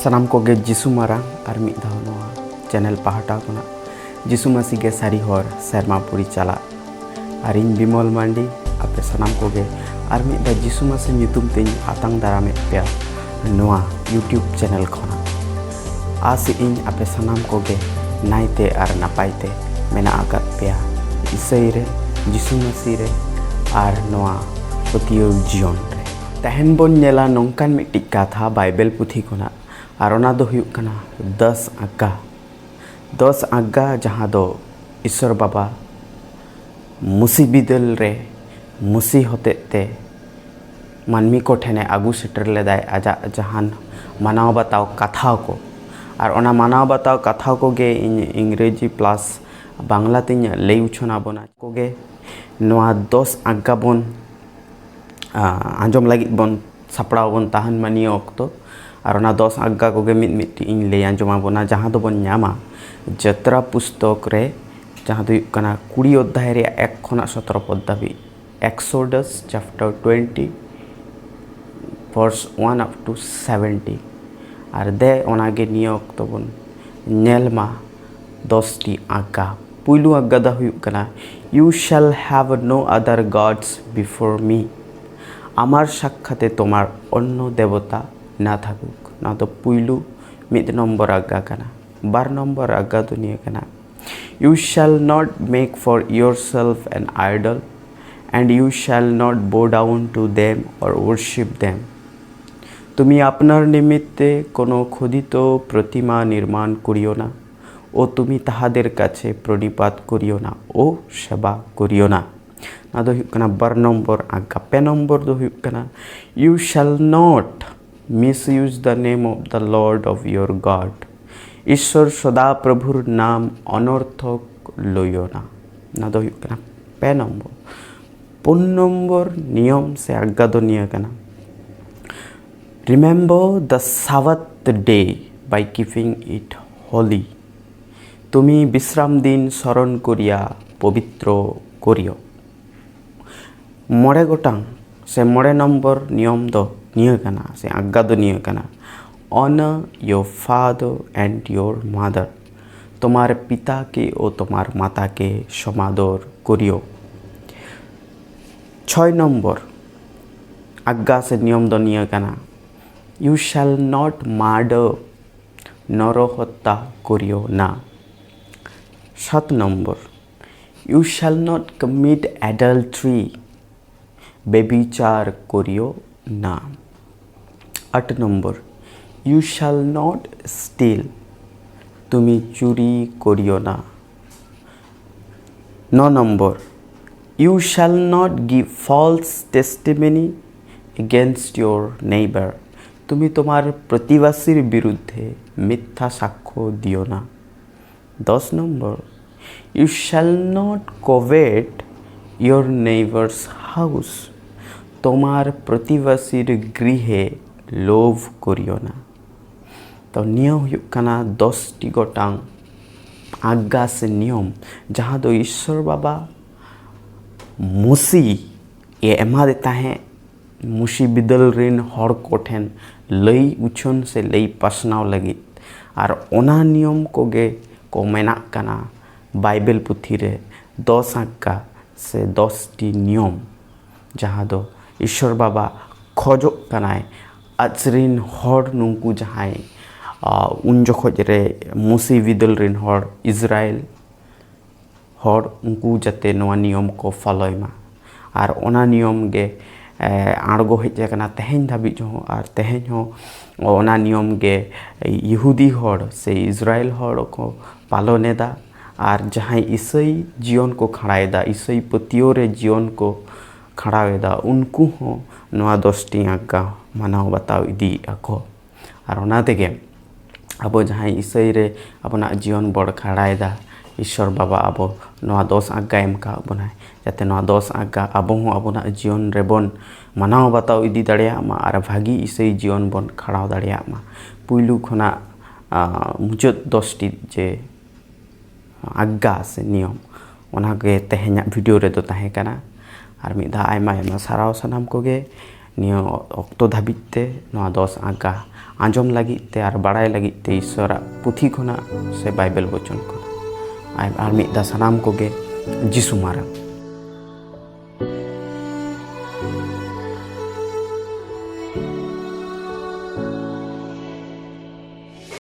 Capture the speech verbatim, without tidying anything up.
ᱥᱟᱱᱟᱢ ᱠᱚᱜᱮ ᱡᱤᱥᱩ ᱢᱟᱨᱟᱝ ᱟᱨ ᱢᱤᱫ ᱫᱷᱟᱣ ᱱᱚᱣᱟ ᱪᱮᱱᱮᱞ ᱯᱟᱦᱴᱟ ᱠᱷᱚᱱᱟᱜ ᱡᱤᱥᱩ ᱢᱟᱹᱥᱤ ᱜᱮ ᱥᱟᱹᱨᱤ ᱦᱚᱨ ᱥᱮᱨᱢᱟ ᱯᱩᱨᱤ ᱪᱟᱞᱟᱜ᱾ ᱟᱨ ᱤᱧ ᱵᱤᱢᱚᱞ ᱢᱟᱱᱰᱤ ᱟᱯᱮ ᱥᱟᱱᱟᱢ ᱠᱚᱜᱮ ᱟᱨ ᱢᱤᱫ ᱫᱷᱟᱣ ᱡᱤᱥᱩ ᱢᱟᱹᱥᱤ ᱧᱩᱛᱩᱢ ᱛᱮᱧ ᱟᱛᱟᱝ ᱫᱟᱨᱟᱢᱮᱫ ᱯᱮᱭᱟ ᱱᱚᱣᱟ YouTube ᱪᱮᱱᱮᱞ ᱠᱷᱚᱱᱟᱜ᱾ ᱟᱥᱮᱜ ᱤᱧ ᱟᱯᱮ ᱥᱟᱱᱟᱢ ᱠᱚᱜᱮ ᱱᱟᱭᱛᱮ ᱟᱨ ᱱᱟᱯᱟᱭ ᱛᱮ ᱢᱮᱱᱟᱜ ᱟᱠᱟᱫ ᱯᱮᱭᱟ ᱤᱥᱟᱹᱭ ᱨᱮ, ᱡᱤᱥᱩ ᱢᱟᱹᱥᱤ ᱨᱮ ᱟᱨ ᱱᱚᱣᱟ ᱯᱟᱹᱛᱭᱟᱹᱣ ᱡᱤᱭᱚᱱ ᱨᱮ᱾ ᱛᱮᱦᱮᱧ ᱵᱚᱱ ᱧᱮᱞᱟ ᱱᱚᱝᱠᱟᱱ ᱢᱤᱫᱴᱤᱡ ᱠᱟᱛᱷᱟ ᱵᱟᱭᱵᱮᱞ ᱯᱩᱛᱷᱤ ᱠᱷᱚᱱᱟᱜ, ᱟᱨ ᱚᱱᱟ ᱫᱚ ᱦᱩᱭᱩᱜ ᱠᱟᱱᱟ ᱫᱚᱥ ᱟᱜᱜᱟ᱾ ᱫᱚᱥ ᱟᱜᱜᱟ, ᱡᱟᱦᱟᱸ ᱫᱚ ᱤᱥᱚᱨ ᱵᱟᱵᱟ ᱢᱩᱥᱤ ᱵᱤᱫᱟᱹᱞ ᱨᱮ ᱢᱩᱥᱤ ᱦᱚᱛᱮᱡ ᱛᱮ ᱢᱟᱹᱱᱢᱤ ᱠᱚ ᱴᱷᱮᱱᱮ ᱟᱹᱜᱩ ᱥᱮᱴᱮᱨ ᱞᱮᱫᱟᱭ ᱟᱡᱟᱜ ᱡᱟᱦᱟᱱ ᱢᱟᱱᱟᱣ ᱵᱟᱛᱟᱣ ᱠᱟᱛᱷᱟ ᱠᱚ᱾ ᱟᱨ ᱚᱱᱟ ᱢᱟᱱᱟᱣ ᱵᱟᱛᱟᱣ ᱠᱟᱛᱷᱟ ᱠᱚᱜᱮ ᱤᱧ ᱤᱝᱨᱮᱡᱤ ᱯᱞᱟᱥ ᱵᱟᱝᱞᱟ ᱛᱤᱧ ᱞᱟᱹᱭ ᱩᱪᱷᱟᱹᱱ ᱟᱵᱚᱱᱟ᱾ ᱠᱚᱜᱮ ᱱᱚᱣᱟ ᱫᱚᱥ ᱟᱜᱜᱟ ᱵᱚᱱ, ᱟ, ᱟᱸᱡᱚᱢ ᱞᱟᱹᱜᱤᱫ ᱵᱚᱱ ᱥᱟᱯᱲᱟᱣ ᱵᱚᱱ ᱛᱟᱦᱮᱱ ᱢᱟ ᱱᱤᱭᱟᱹ ᱚᱠᱛᱚ᱾ ᱟᱨ ᱚᱱᱟ ᱫᱚᱥ ᱟᱜᱜᱟ ᱠᱚᱜᱮ ᱢᱤᱫ ᱢᱤᱫᱴᱤᱡ ᱤᱧ ᱞᱟᱹᱭ ᱟᱸᱡᱚᱢ ᱟᱵᱚᱱᱟ, ᱡᱟᱦᱟᱸ ᱫᱚᱵᱚᱱ ᱧᱟᱢᱟ ᱡᱟᱛᱨᱟ ᱯᱩᱥᱛᱚᱠ ᱨᱮ, ᱡᱟᱦᱟᱸ ᱫᱚ ᱦᱩᱭᱩᱜ ᱠᱟᱱᱟ ᱠᱩᱲᱤ ᱚᱫᱽᱫᱷᱟᱭ ᱨᱮᱭᱟᱜ ᱮᱠ ᱠᱷᱚᱱᱟᱜ ᱥᱚᱛᱨᱚ ᱯᱚᱫ ᱫᱷᱟᱹᱵᱤᱡ᱾ Exodus chapter twenty, verse one up to seventy. ᱟᱨ ᱫᱮ ᱚᱱᱟᱜᱮ ᱱᱤᱭᱟᱹ ᱚᱠᱛᱚ ᱵᱚᱱ ᱧᱮᱞ ᱢᱟ ᱫᱚᱥᱴᱤ ᱟᱜᱜᱟ᱾ ᱯᱩᱭᱞᱩ ᱟᱜᱜᱟ ᱫᱚ ᱦᱩᱭᱩᱜ ᱠᱟᱱᱟ, "You shall have no other gods before me." আমার সাক্ষাতে তোমার অন্য দেবতা না থাকুক। ᱱᱚᱣᱟ ᱫᱚ ᱯᱩᱭᱞᱩ ᱢᱤᱫ ᱱᱚᱢᱵᱚᱨ ᱟᱜᱜᱟ ᱠᱟᱱᱟ᱾ ᱵᱟᱨ ᱱᱚᱢᱵᱚᱨ ᱟᱜᱜᱟ ᱫᱚ ᱱᱤᱭᱟᱹ ᱠᱟᱱᱟ, "You shall not make for yourself an idol, and you shall not bow down to them or worship them." তুমি আপনার নিমিত্তে কোনো খোদিত প্রতিমা নির্মাণ করিও না, ও তুমি তাহাদের কাছে প্রণিপাত করিও না ও সেবা করিও না। ᱱᱚᱣᱟ ᱫᱚ ᱦᱩᱭᱩᱜ ᱠᱟᱱᱟ ᱵᱟᱨ ᱱᱚᱢᱵᱚᱨ ᱟᱜᱜᱟ᱾ ᱯᱮ ᱱᱚᱢᱵᱚᱨ ᱫᱚ ᱦᱩᱭᱩᱜ ᱠᱟᱱᱟ, "You shall not misuse the name of the Lord of your God." ଈᱥᱚᱨ ᱥᱚᱫᱟ ᱯᱨᱚᱵᱷᱩᱨ ᱱᱟᱢ ᱚᱱᱚᱨᱛᱷᱚᱠ ᱞᱚᱭᱚᱱᱟ᱾ ᱱᱚᱣᱟ ᱫᱚ ᱦᱩᱭᱩᱜ ᱠᱟᱱᱟ ᱯᱮ ᱱᱚᱢᱵᱚᱨ᱾ ᱯᱩᱱ ᱱᱚᱢᱵᱚᱨ ᱱᱤᱭᱚᱢ ᱥᱮ ᱟᱜᱜᱟ ᱫᱚ ᱱᱤᱭᱟᱹ ᱠᱟᱱᱟ, "Remember the Sabbath day by keeping it holy." তুমি বিশ্রাম দিন স্মরণ করিয়া পবিত্র করিও। ᱢᱚᱬᱮ ᱜᱚᱴᱟᱝ ᱥᱮ ᱢᱚᱬᱮ ᱱᱚᱢᱵᱚᱨ ᱱᱤᱭᱚᱢ ᱫᱚ ᱱᱤᱭᱟᱹ ᱠᱟᱱᱟ, ᱥᱮ ᱟᱜᱜᱟ ᱫᱚ ᱱᱤᱭᱟᱹ ᱠᱟᱱᱟ, Honor your father and your mother. তোমার পিতাকে ও তোমার মাতাকে সমাদর করিও। ছয় নম্বর আজ্ঞা ᱥᱮ ᱱᱤᱭᱚᱢ ᱫᱚ ᱱᱤᱭᱟᱹ ᱠᱟᱱᱟ, You shall not murder. নরহত্যা করিও না। সাত নম্বর, You shall not commit adultery. ব্যভিচার করিও না। আট নম্বর, You shall not steal. তুমি চুরি করিও না। ন নম্বর, You shall not give false testimony against your neighbor. তুমি তোমার প্রতিবেশীর বিরুদ্ধে মিথ্যা সাক্ষ্য দিও না। দশ নম্বর, You shall not covet your neighbor's house. তোমার প্রতিবেশীর গৃহে লোভ করিও না। ᱛᱚ ᱱᱤᱭᱟᱹ ᱦᱩᱭᱩᱜ ᱠᱟᱱᱟ ᱫᱚᱥᱴᱤ ᱜᱚᱴᱟᱝ ᱟᱜᱽᱜᱟ ᱥᱮ ᱱᱤᱭᱚᱢ, ᱡᱟᱦᱟᱸ ᱫᱚ ᱤᱥᱥᱚᱨ ᱵᱟᱵᱟ ᱢᱩᱥᱤ ᱮ ᱮᱢᱟᱫᱮ ᱛᱟᱦᱮᱸᱫ ᱢᱩᱥᱤ ᱵᱤᱫᱟᱹᱞ ᱨᱤᱱ ᱦᱚᱲ ᱠᱚ ᱴᱷᱮᱱ ᱞᱟᱹᱭ ᱩᱪᱷᱟᱹᱱ ᱥᱮ ᱞᱟᱹᱭ ᱯᱟᱥᱱᱟᱣ ᱞᱟᱹᱜᱤᱫ᱾ ᱟᱨ ᱚᱱᱟ ᱱᱤᱭᱚᱢ ᱠᱚᱜᱮ ᱠᱚ ᱢᱮᱱᱟᱜ ᱠᱟᱱᱟ ᱵᱟᱭᱵᱮᱞ ᱯᱩᱛᱷᱤ ᱨᱮ ᱫᱚᱥ ᱟᱜᱽᱜᱟ ᱥᱮ ᱫᱚᱥᱴᱤ ᱱᱤᱭᱚᱢ, ᱡᱟᱦᱟᱸ ᱫᱚ ᱤᱥᱥᱚᱨ ᱵᱟᱵᱟ ᱠᱷᱚᱡᱚᱜ ᱠᱟᱱᱟᱭ ᱟᱡᱨᱤᱱ ᱦᱚᱲ, ᱱᱩᱝᱠᱩ ᱡᱟᱦᱟᱸᱭ, ᱟ, ᱩᱱ ᱡᱚᱠᱷᱚᱡ ᱨᱮ ᱢᱩᱥᱤ ᱵᱤᱫᱟᱹᱞ ᱨᱤᱱ ᱦᱚᱲ, ᱤᱥᱨᱟᱭᱮᱞ ᱦᱚᱲ, ᱩᱱᱠᱩ ᱡᱟᱛᱮ ᱱᱚᱣᱟ ᱱᱤᱭᱚᱢ ᱠᱚ ᱯᱷᱚᱞᱚᱭ ᱢᱟ᱾ ᱟᱨ ᱚᱱᱟ ᱱᱤᱭᱚᱢ ᱜᱮ, ᱮ, ᱟᱬᱜᱚ ᱦᱮᱡ ᱟᱠᱟᱱᱟ ᱛᱮᱦᱮᱧ ᱫᱷᱟᱹᱵᱤᱡ ᱦᱚᱸ, ᱟᱨ ᱛᱮᱦᱮᱧ ᱦᱚᱸ ᱚᱱᱟ ᱱᱤᱭᱚᱢ ᱜᱮ ᱤᱦᱩᱫᱤ ᱦᱚᱲ ᱥᱮ ᱤᱥᱨᱟᱭᱮᱞ ᱦᱚᱲ ᱠᱚ ᱯᱟᱞᱚᱱ ᱮᱫᱟ᱾ ᱟᱨ ᱡᱟᱦᱟᱸᱭ ᱤᱥᱟᱹᱭ ᱡᱤᱭᱚᱱ ᱠᱚ ᱠᱷᱟᱸᱰᱟᱣᱮᱫᱟ, ᱤᱥᱟᱹᱭ ᱯᱟᱹᱛᱭᱟᱹᱣ ᱨᱮ ᱡᱤᱭᱚᱱ ᱠᱚ ᱠᱷᱟᱸᱰᱟᱣᱮᱫᱟ, ᱩᱱᱠᱩ ᱦᱚᱸ ᱱᱚᱣᱟ ᱫᱚᱥᱴᱤ ᱟᱜᱽᱜᱟ ᱢᱟᱱᱟᱣ ᱵᱟᱛᱟᱣ ᱤᱫᱤᱭᱮᱫᱼᱟ ᱠᱚ᱾ ᱟᱨ ᱚᱱᱟ ᱛᱮᱜᱮ ᱟᱵᱚ ᱡᱟᱦᱟᱸᱭ ᱤᱥᱟᱹᱭ ᱨᱮ ᱟᱵᱚᱱᱟᱜ ᱡᱤᱭᱚᱱ ᱵᱚᱱ ᱠᱷᱟᱸᱰᱟᱣᱮᱫᱟ, ᱤᱥᱥᱚᱨ ᱵᱟᱵᱟ ᱟᱵᱚ ᱱᱚᱣᱟ ᱫᱚᱥ ᱟᱜᱽᱜᱟᱭ ᱮᱢ ᱠᱟᱜ ᱵᱚᱱᱟᱭ, ᱡᱟᱛᱮ ᱱᱚᱣᱟ ᱫᱚᱥ ᱟᱜᱽᱜᱟ ᱟᱵᱚ ᱦᱚᱸ ᱟᱵᱚᱱᱟᱜ ᱡᱤᱭᱚᱱ ᱨᱮᱵᱚᱱ ᱢᱟᱱᱟᱣ ᱵᱟᱛᱟᱣ ᱤᱫᱤ ᱫᱟᱲᱮᱭᱟᱜ ᱢᱟ ᱟᱨ ᱵᱷᱟᱹᱜᱤ ᱤᱥᱟᱹᱭ ᱡᱤᱭᱚᱱ ᱵᱚᱱ ᱠᱷᱟᱸᱰᱟᱣ ᱫᱟᱲᱮᱭᱟᱜ ᱢᱟ᱾ ᱯᱩᱭᱞᱩ ᱠᱷᱚᱱᱟᱜ, ᱟ, ᱢᱩᱪᱟᱹᱫ ᱫᱚᱥᱴᱤ ᱡᱮ ᱟᱜᱽᱜᱟ ᱥᱮ ᱱᱤᱭᱚᱢ, ᱚᱱᱟᱜᱮ ᱛᱮᱦᱮᱧᱟᱜ ᱵᱷᱤᱰᱤᱭᱳ ᱨᱮᱫᱚ ᱛᱟᱦᱮᱸ ᱠᱟᱱᱟ᱾ ᱟᱨ ᱢᱤᱫ ᱫᱷᱟᱣ ᱟᱭᱢᱟ ᱟᱭᱢᱟ ᱥᱟᱨᱦᱟᱣ ᱥᱟᱱᱟᱢ ᱠᱚᱜᱮ᱾ ᱱᱤᱭᱟᱹ ᱚᱠᱛᱚ ᱫᱷᱟᱹᱵᱤᱡ ᱛᱮ ᱱᱚᱣᱟ ᱫᱚᱥ ᱟᱸᱠᱟ ᱟᱸᱡᱚᱢ ᱞᱟᱹᱜᱤᱫ ᱛᱮ ᱟᱨ ᱵᱟᱲᱟᱭ ᱞᱟᱹᱜᱤᱫ ᱛᱮ ᱤᱥᱚᱨᱟᱜ ᱯᱩᱛᱷᱤ ᱠᱷᱚᱱᱟᱜ ᱥᱮ ᱵᱟᱭᱵᱮᱞ ᱵᱚᱪᱚᱱ ᱠᱷᱚᱱᱟᱜ᱾ ᱟᱨ, ᱟᱨ ᱢᱤᱫ ᱫᱷᱟᱣ ᱥᱟᱱᱟᱢ ᱠᱚᱜᱮ ᱡᱤᱥᱩ ᱢᱟᱨᱟᱝ᱾